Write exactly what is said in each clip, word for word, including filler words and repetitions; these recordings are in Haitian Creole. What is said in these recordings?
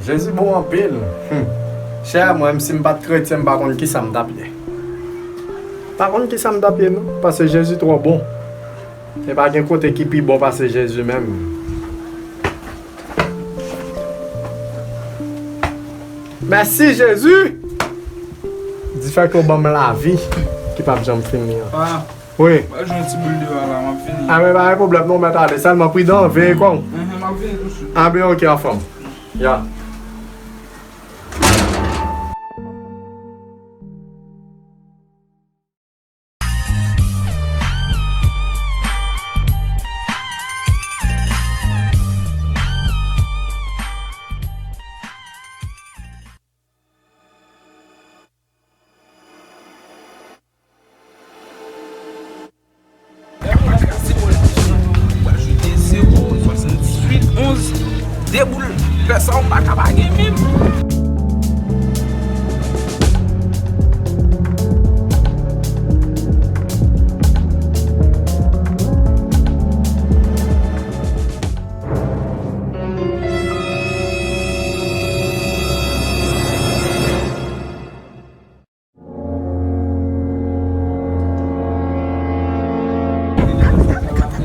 Jezi bon anpil. Hmm. Chè, mwen menm si m pa t kretyen, m pa konn kisa m t ap ye. Pa konn kisa m t ap ye non, paske Jezi twò bon. E pa gen kote ki pi bon pase Jezi menm. Mèsi Jezi! Di fè ke w ban m lavi ki p ap janm fini an. Pa, wi. Ba jwenn ti boul deyò a la, m ap vini. A, men pa gen pwoblèm non, mèt ale. Sèlman pridan, veye kò w. Mhm, m ap vini touswit. A, ben, oke, anfòm. Ya. Deboul, fè sa ou pa ka pa gen menm.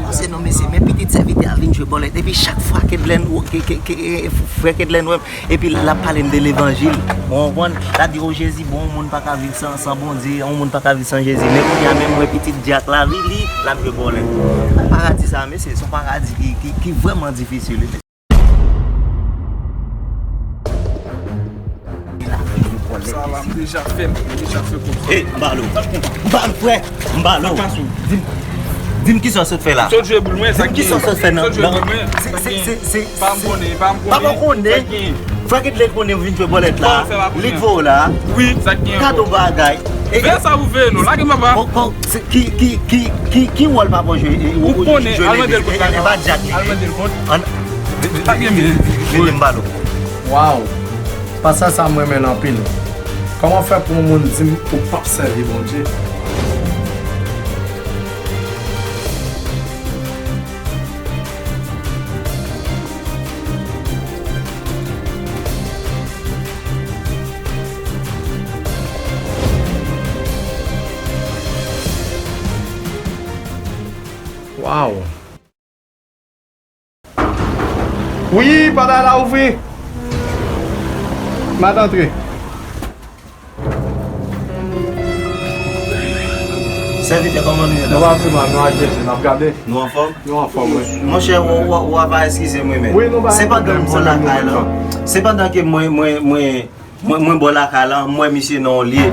Pase non mesye, men pitit sèvitè a vin jwe bòlèt epi chak fwa Kedlèn, ke, ke, ke, frè Kedlèn wè m, epi l ap pale m de levanjil. Ou konprann? L ap di, o Jezi bon, yon moun pa ka viv san, san Bondye, yon moun pa ka viv san Jezi. Men kounye a menm mwen pitit dyak la, li, li, l ap jwe bòlèt. Paradi sa, mesye, se yon paradi ki, ki, ki vrèman difisil. Sa la, m deja fè, m deja fè konsa. Ey, m ba l ou. M ba l ou, frè. M ba l ou. Di m, di m kisa w sot fè la. Sot jwe boul mwen, sa ki. Di m kisa w sot fè nan. Sot jwe boul mwen. Se, se, se, se, pa m konnen, pa m konnen. Pa m konnen. Frè Kedlèn konnen w vin jwe bòlèt la. Li t voye w la. Wi, sa ki. Gade yon bagay. Fè sa ou vle non, lage m papa. Ki, ki, ki, ki, ki wòl papa w jwe? Ou konnen, al mande l kont la. E pa dyak li ye. Al mande l kont. An, vini, vini, vini, m ba l ou. Waw. Pasaj sa m renmen l anpil. Kòman fè pou yon moun di m ou p ap sèvi Bondye? Waw. Wi, pòtay la ouvri. M ap antre. Sèvitè, kòman nou ye la? Nou pa pi mal, nou ak Jezi, n ap gade. Nou anfòm? Nou anfòm, wi. Monchè, w, w, w ap eskize mwen, men. Wi, nou pa gen pwoblèm, se pwoblèm nou menm nan. Se pandan m bò lakay la. Se pandan ke mwen, mwen, mwen, mwen, mwen bò lakay la, m wè misye nan yon lye.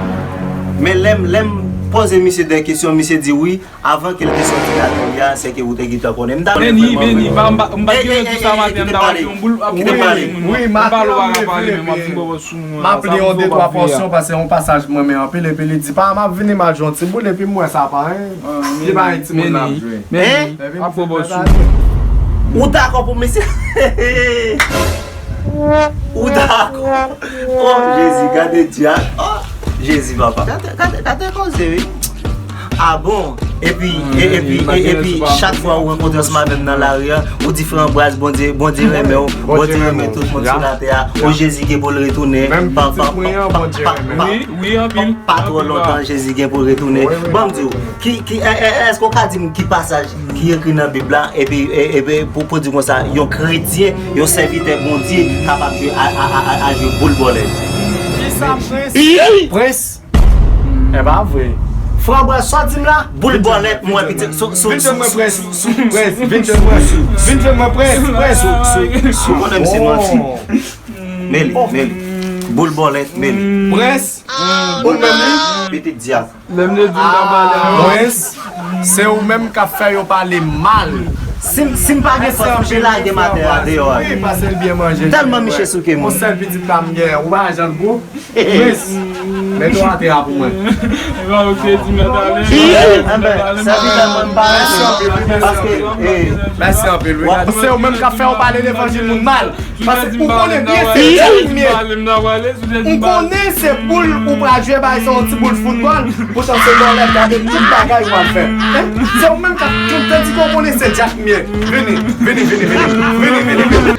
Men lè m, lè m poze misye de kesyon, misye di wi, avan ke l te sòti nan lye a, se ke ou te gentan konnen. M ta renmen vrèman. Beni, Beni, m pa, m pa, m pa t gentan di sa maten, m ta pale yon boul, ap kite m pale. Wi, wi, m pale, w pa ka pale, men m ap di m bò sou mwen. M ap li yon de twa pòsyon, paske se yon pasaj mwen renmen anpil, epi li di, pa, m ap vini, m al jwe yon ti boul, epi m wè sa pa, en, li pa yon ti moun l ap jwe. Beni, ap fè bò sou mwen. Ou dakò pou misye? Ou dakò? Oh, Jezi, gade dyak. Oh, Jezi, papa. Gade, gade, gade koze, wi. Ah bon? Epi, e, epi, e, epi, chak fwa ou rankontre ansanm avè m nan lari a, ou di, Franbwaz, Bondye, Bondye renmen w, Bondye renmen tout moun sou latè a. O Jezi gen pou l retounen. Pa, pa, pa, pa, pa, pa twò lontan, Jezi gen pou l retounen. Ban m di w, ki, ki, e, e, èske w ka di m ki pasaj ki ekri nan Bib la, epi, e, epi pou, pou di konsa, yon kretyen, yon sèvitè Bondye kapab jwe a, a, a, a, a jwe boul bòlèt. Kisa, Prens? Prens? E pa vre. Franbwaz, sa w di m la? Boul bòlèt, mwen, pitit. Vin jwenn mwen, Prens. Prens, vin jwenn mwen. Vin jwenn mwen, Prens, Prens. Ou konnen m se manti. Meli, Meli. Boul bòlèt, Meli. Prens. Ou menm li? Pitit dyak. Lè m te di m ta pale a. Prens, se ou menm k ap fè yo pale mal. Si m, si m pa gen fòs, m te lage maten an deyò a. Wi, pase l byen manje. Tèlman miche souke m. Yon sèl pitit la m genyen, ou pa jan l gwo. Prens, mete w atè a pou mwen. E pa ou ki te di m ta ale. Enben, sèvitè mwen m pa rete. Paske, e. Mèsi anpil, wi. Se ou menm k ap fè yo pale levanjil moun mal. Paske ou konnen byen se dyak m ye. Ou konnen se boul ou pral jwe, bay se yon ti boul foutbòl, poutan se bòlèt, gade tout bagay ou ap fè. Hein? Se ou menm k ap, tandis ke ou konnen se dyak m ye. Vini, vini, vini, vini. Vini, vini, vini.